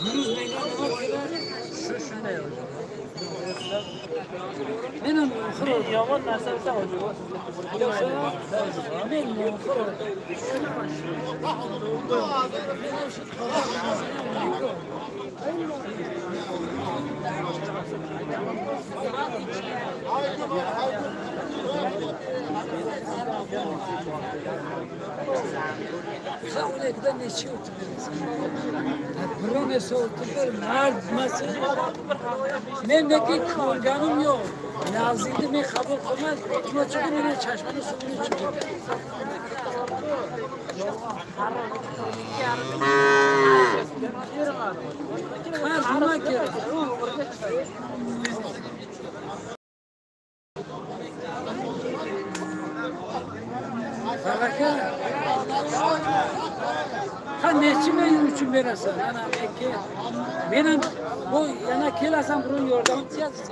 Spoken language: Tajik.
Дирӯз мегӯям, nima kerak? Menam nonxo'r. Yomon narsa desam. Men nonxo'r. Xavlekda necha o'tib berasan? Biron esa o'tib ber, mard emassan. Mendaki ko'rganim yo'q. Nazdikni men qabul qilmas, nima chiqib, meni chashmani suvini chiqib. Qarz nima kerak? Baraka. Ha, nechi men uchun berasan? Ana aka. Men ham bu yana kelasan, biron yordam tiyasiz.